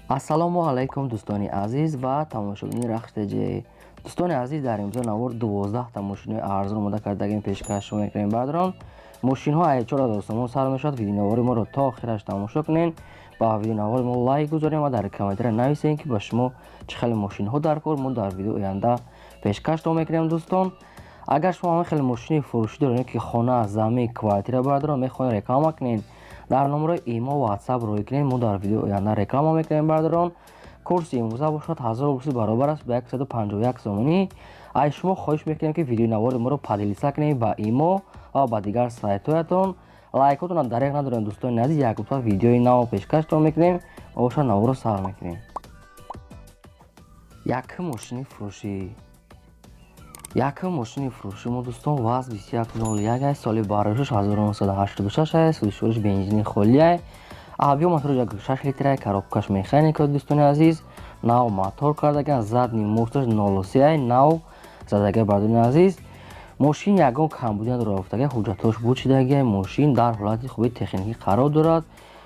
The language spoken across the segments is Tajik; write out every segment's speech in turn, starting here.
Ассалому алайкум, дӯстони азиз ва тамошобини Рахш ТЖ. Дӯстони азиз, дар имрӯза навор 12 та мошинои арзон омода кардагим пешкаш шумо мекунем. Бародарон, мошинҳо аз 4000 сомон сар мешавад. Видеонавори моро то охираш тамошо кунед, ба видеонавори мо лайк гузорем ва дар комментария нависем, ки ба шумо чӣ хеле мошинҳо дар кор, мо дар видео оянда пешкаштон мекунем. Дӯстон, агар шумо ҳамин хеле мошини фурӯшӣ доред, ки хона, замин, квартира, бародарон, мехоҳед реклама кунед, дар номерои имо, WhatsApp рӯй кунед, мо дар видео оянда реклама мекунем. Бародарон, курси имрӯза бошад 1000 рубли баробар аст ба 151 сомонӣ. Аз шумо хоҳиш мекунем, ки видеонавори моро поделиться кунед ба имо ва ба дигар сайтҳоятон. Лайкотонро дареғ надорем, дӯстони азиз, як гуфта видеои нав пешкаштон мекунем ва бошад наворро сар мекунем. Якум мошини фурӯшӣ. Якум мошини фурӯшӣ мо, дӯстон, ВАЗ 2101 аст, соли бароишаш 1986 аст, сӯзишвориш бензини холӣ аст. Объём мотораш 6 литр, коробкаш механика, дӯстони азиз, нав мотор кардаган, задний мосташ 03 ай, нав задага, бардони азиз. Мошин ягон камбудӣ надорад, гуфтага, ҳуҷҷатҳош бучидаги, мошин дар ҳолати хуби техникӣ қарор дорад.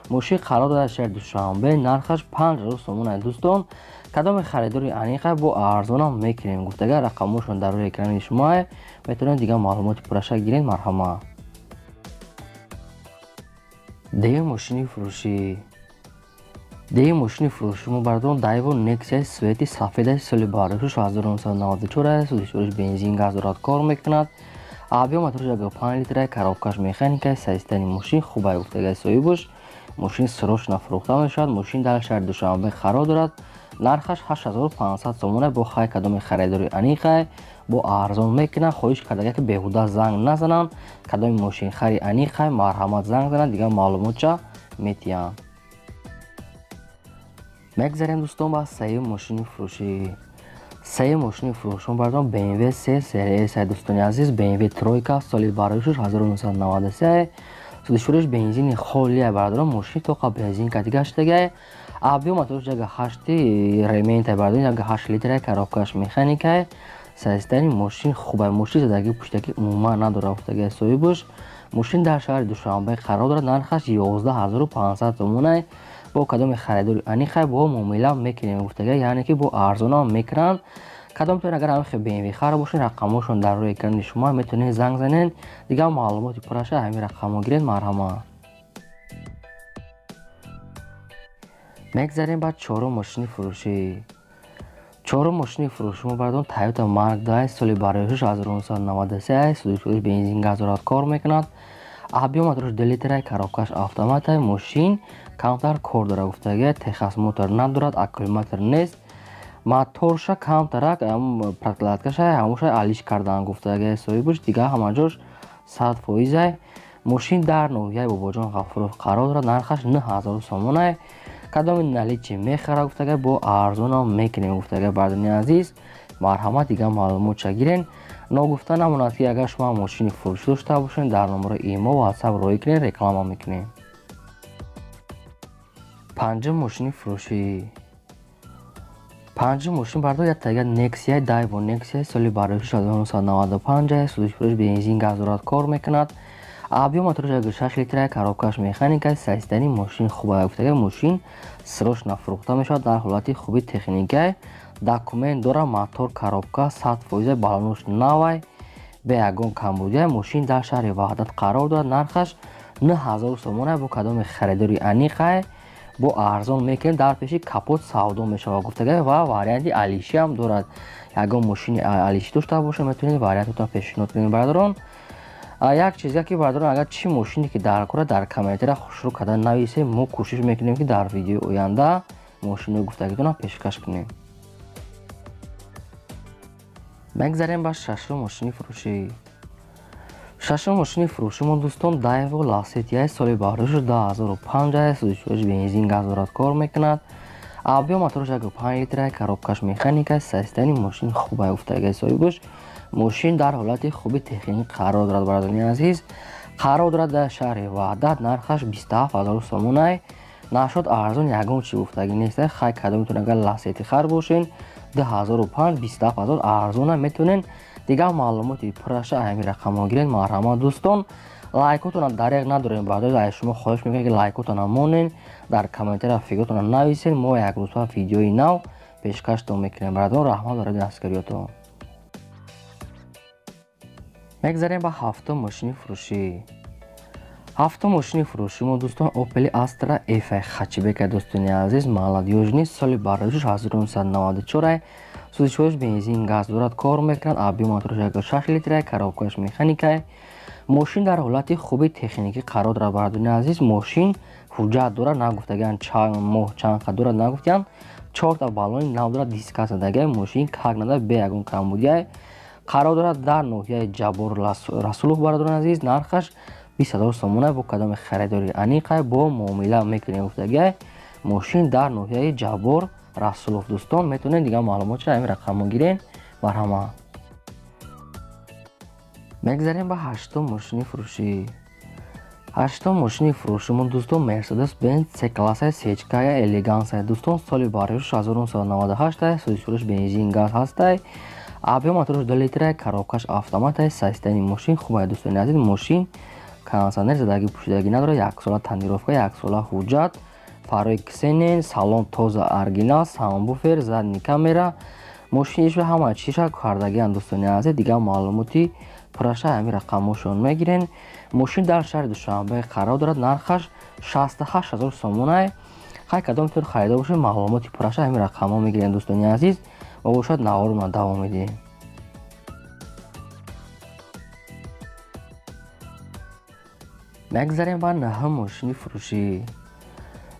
Мошин қарор дорад шаҳри Душанбе, нархаш 5000 сомон аст, дӯстон. Кадоме харидори аниқа, бо арзонам мекунем, гуфтага, рақамҳошон дар рӯи экрани шумо, метавонед дигар маълумоти пурраша гиред, марҳамат. Дуюм мошини фурӯшӣ. Дуюм мошини фурӯшӣ мо, бародарон, Дайво Нексия цвети сафед аст, соли бароишаш 1994 аст, сӯзишвориш бензин, газ дорад, кор мекунад. Объём мотораш 5 литр, коробкаш механика, состояние мошин хуб аст, гуфтага соҳибаш. Мошин срочно фурӯхта мешавад. Мошин дар шаҳри Душанбе қарор дорад. Нархаш 8500 сомон, бо хай кадоме харидори аниқа, бо арзон мекунад. Хоҳиш кардага, ки беҳуда занг назананд, кадоми мошинхари аниқа, марҳамат, занг зананд, дигар маълумотча метиҳанд. Мегзарем, дӯстон, ба сеюм мошини фурӯшӣ. Сеюм мошини фурӯшон, бародарон, BMW 3 серия S, дӯстони азиз, BMW тройка, соли бароишаш 1993, сӯзишвориш бензини холия. Бародарон, мошин тоқа бензин кати гаштага, объём мотораш 1,8 рементай, бародарон, 1,8 литра, коробкаш механика, состояние мошин хуб, мошин задагӣ пуштакӣ умуман надорад, гуфтага соҳибаш. Мошин дар шаҳри Душанбе қарор дорад, нархаш 11500 сомон, бо кадоме харидори аниқа, бо муомила мекунем, гуфтага, яъне ки бо арзонам мекунанд. Кадомтон агар ҳамин хел BMW хар бошед, рақамҳошон дар рӯи экрани шумо, метавонед занг занед, дигар маълумоти пурраша ҳамин рақамҳо гиред, марҳамат. Мегзарем ба чорум мошини фурӯшӣ. Чорум мошини фурӯшӣ мо, бародарон, Toyota Mark II, соли бароишаш 1993, сӯзишвориш бензин, газ дорад, кор мекунад. Объём мотораш 2 литр, коробкаш автомат, мошин камтар кор дорад, гуфтага, техосмотр надорад, аккумулятор нест. Моторша камтарак прокладкаша ҳамоша алиш кардан, гуфтага соҳибаш, дигар ҳама ҷош 100%. Мошин дар ноҳияи Бобоҷон Ғафуров қарор дорад, нархаш 9000 сомон. Кадоми наличие мехара, гуфтага, бо арзонам мекунем, гуфтага, бардони азиз, марҳамат, дигар маълумотша гирен. Ногуфта намонад, ки агар шумо мошини фурӯшӣ дошта бошед, дар номерои имо, WhatsApp рӯй кунед, реклама мекунем. Панҷум мошини фурӯшӣ. Панҷум мошин, бардор, як тага Nexia, Daewoo Nexia, соли бароишаш 1995, сӯзишвориш бензин, газ дорад, кор мекунад. Объём мотораш 6 литр, коробкаш механика, состояние мошин хуб, гуфтага, мошин срочно фурӯхта мешавад, дар ҳолати хуби техника, документ дорад, мотор, коробка 100%, балонош навай, бе ягон камбудия. Мошин дар шаҳри Ваҳдат қарор дорад, нархаш 9000 сомон, бо кадоме харидори аниқа, бо арзон мекунем, дар пеши капот савдо мешавад, гуфтага, ва варианти алишӣ ҳам дорад. Ягон мошини алишӣ дошта бошед, метавонед вариантотон пешниҳод кунед, бародарон. Як чизе ки, бародарон, агар чӣ мошине ки дар кора, дар комментария хушрӯ карда нависед, мо кӯшиш мекунем, ки дар видеои оянда мошинои гуфтагитонро пешкаш кунем. Мегзарем ба шашум мошини фурӯшӣ. Шашум мошини фурӯшӣ мо, дӯстон, Daewoo Lacetti, соли бароишаш 2005, сӯзишвориш бензин, газ дорад, кор мекунад. Объём мотораш 1,5 литр, коробкаш механика, состояние мошин хуб, гуфтага соҳибаш. Мошин дар ҳолати хуби техникӣ қарор дорад, бародарони азиз. Қарор дорад дар шаҳри Ваҳдат, нархаш 27000 сомон. Нашуд арзон ягон чи гуфтагӣ нест. Хай, кадомитон агар Lacetti хар бошен, 2005 27000 арзона метавонед. Дигар маълумоти пурраша ҳамин рақамҳо гиред, марҳамат, дӯстон. Лайкотона дареғ надорем бародарон, аз шумо хоҳиш мекунем ки лайкотона монен, дар комментария фикротона нависен. Мо як рӯза видеои нав пешкаштон мекунем бародарон. Раҳмат барои дастгириётон. Мегзарем ба ҳафтум мошини фурӯшӣ. Ҳафтум мошини фурӯшӣ мо дӯстон Opel Astra F хатчбека дӯстони азиз, молодёжный, соли бардошт 1994, сӯзишвориш бензин газ дорад, кор мекунад, объём мотораш 1.6 литра, коробкаш механика. Мошин дар ҳолати хуби техникӣ қарор дорад бародарони азиз. Мошин ҳуҷҷат дорад, нагуфтагиан чанд моҳ чанд қад дорад нагуфтиан. 4 та баллони нав дорад, диска задагиа, мошин как надорад, бе ягон камбудия. Қарор дорад дар ноҳияи Ҷаббор Расулов бародарони азиз. Нархаш 20 000 сомона, бо кадоми харидори аниқа бо муомила мекунем гуфтагиа. Мошин дар ноҳияи Ҷаббор Расулов дӯстон, метавонед дигар маълумотро ҳамин рақамҳо гирен. Марҳамат. Мегзарем ба ҳаштум мошини фурӯшӣ. Ҳаштум мошини фурӯшимон дӯстон Mercedes Benz C классаи сечкая элегансая дӯстон, соли бардошт 1998, сӯзишвориш бензин газ ҳастай, объём мотораш 2 литра, коробкаш автоматай, состояние мошин хубай дӯстони азиз. Мошин кондиционер задагӣ пӯшидагӣ надорад, яксола тонировка, яксола ҳуҷҷат, фарои ксенон, салон тоза оригинал, сабвуфер, задний камера, мошиниш ҳама чиза кардагиан дӯстони азиз. Дигар маълумоти пурраша ҳамин рақамҳошон мегирен. Мошин дар шаҳри Душанбе қарор дорад, нархаш 68 000 сомонай. Хай кадом тон харида бошед, маълумоти пурраша ҳамин рақамҳо мегирен дӯстони азиз. Ва бошад наворона давом медиҳем. Мегзарем ба наҳум мошини фурӯшӣ.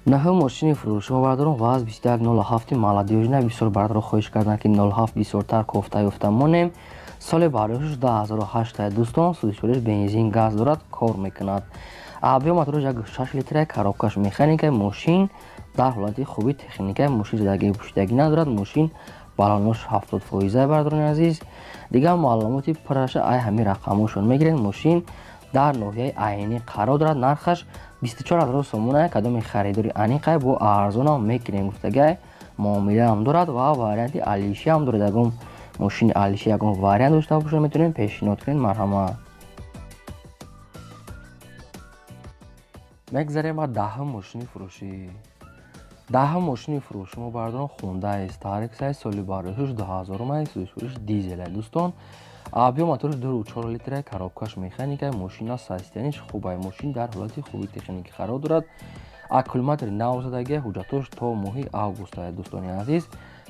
Наҳум мошини фурӯшӣ мо бародарон ВАЗ 2107 молодёжный. Бисёр бародарон хоҳиш карданд ки 07 бисёртар кофта ёфта монем. Соли бардошташ 2008 дӯстон, сӯзишвориш бензин газ дорад, кор мекунад, объём мотораш 1.6 литра, коробкаш механика. Мошин дар ҳолати хуби техника, мошин задагӣ пӯшидагӣ надорад, мошин баллонош 70% бародарони азиз. Дигар маълумоти пурраша ай ҳамин рақамҳошон мегиред. Мошин дар ноҳияи Айнӣ қарор дорад, нархаш 24 000 сомона, кадоми харидори аниқай бо арзонам мекунем гуфтагиай. Муомилаам дорад ва варианти алишиам дорад. Ягон мошини алиши, ягон вариант дошта бошад, метавонем пешниҳод кунем. Марҳамат. Мегзарем ба даҳум мошини фурӯшӣ. Даҳум мошини фурӯшӣ мо бародарон Хундай Starex, соли бардошташ 2000, сӯзишвориш дизелай дӯстон, объём мотораш 2.4 литра, коробкаш механика. Мошина состояние хубай, мошин дар ҳолати хуби техникӣ қарор дорад, аккумулятори нав задагия, ҳуҷҷатош то моҳи август дӯстони азиз.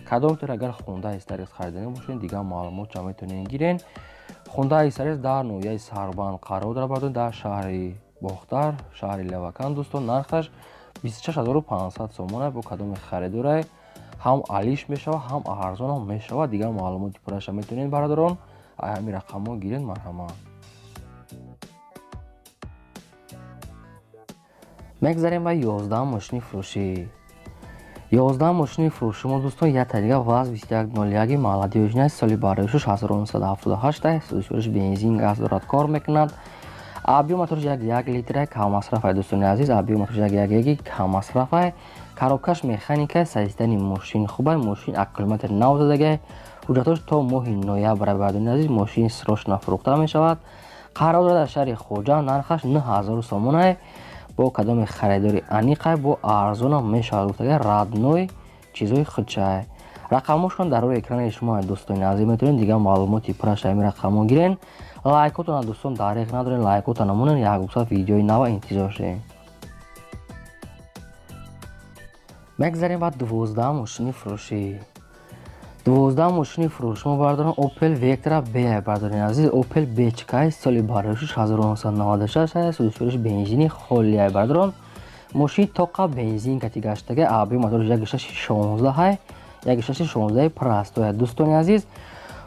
Кадомтон агар Хундай Starex хариданӣ бошед, дигар маълумотча метавонед гирен. Хундай Starex дар ноҳияи Сарбанд қарор дорад бародарон, дар шаҳри Бохтар, шаҳри Левакан дӯстон. Нархаш 26500 сомона, бо кадоми харидорай ҳам алиш мешавад, ҳам арзонам мешавад. Дигар маълумоти пурраша метавонед бародарон ҳамин рақамҳо гирен. Марҳамат. Мегзарем ба 11 мошини фурӯшӣ. 11 мошини фурӯшӣ мо дӯстон якта дигар ВАЗ 2101 молодёжный, соли бардошташ 1978, сӯзишвориш бензин газ дорад, кор мекунад, объём мотораш 1.1 литра, каммасрафай дӯстони азиз, объём мотораш 1.1 каммасрафай, коробкаш механика, состояние мошин хубай, мошин аккумулятор нав задагай, ҳуҷҷатош то моҳи ноябр бародарони азиз. Мошин срочно фурӯхта мешавад, қарор дорад дар шаҳри Хоҷанд, нархаш 9000 сомонай, бо кадоми харидори аниқай бо арзонам мешавад гуфтагай, родной чизои худчай. Рақамҳошон дар рӯи экрани шумо дӯстони азиз, метавонед дигар маълумоти пурраша ҳамин рақамҳо гирен. Лайкотона дӯстон дареғ надорен, лайкотона монен, як гуфта видеои нава интизор шавем. Мегзарем ба 12 мошини фурӯшӣ. 12 мошини фурӯшӣ мо бародарон Opel Vectra B бародарони азиз. Opel Бечкай, соли бардошташ 1996, сӯзишвориш бензини холия бародарон. Мошин тоқа бензин кати гаштага, объём мотораш 1.6 16, 1.6 16 простой дӯстони азиз.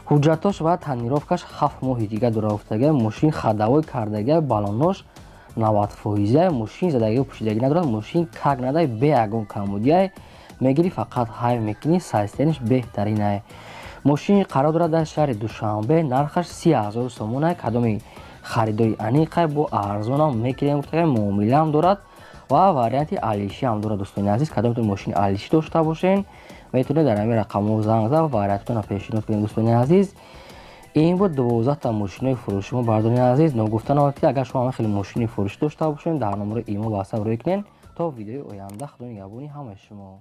Ҳуҷҷатош ва тонировкаш 7 моҳи дига дора гуфтага. Мошин ходовой кардага, баллонош 90%, мошин задагӣ пӯшидагӣ надорад, мошин как надай, бе ягон камбудияй мегирӣ, фақат ҳай мекунӣ, состояние ш беҳтаринай. Мошин қарор дорад дар шаҳри Душанбе, нархаш 30 000 сомонай, кадоми харидори аниқай бо арзонам мекунем гуфтагай, муомилаам дорад ва варианти алишиам дорад дӯстони азиз. Кадомтон мошини алишӣ дошта бошен, метавонед дар ҳамин рақамҳо занг зад, вариантатонро пешниҳод кунед дӯстони азиз. Ин буд 12та мошинои фурӯши мо, бардорони азиз. Ногуфта намонад, ки агар шумо ҳама хеле мошини фурӯшӣ дошта бошед, дар номарои имо, ватсап рӯй кунед. То видеои оянда, худо нигаҳбони ҳамаи шумо.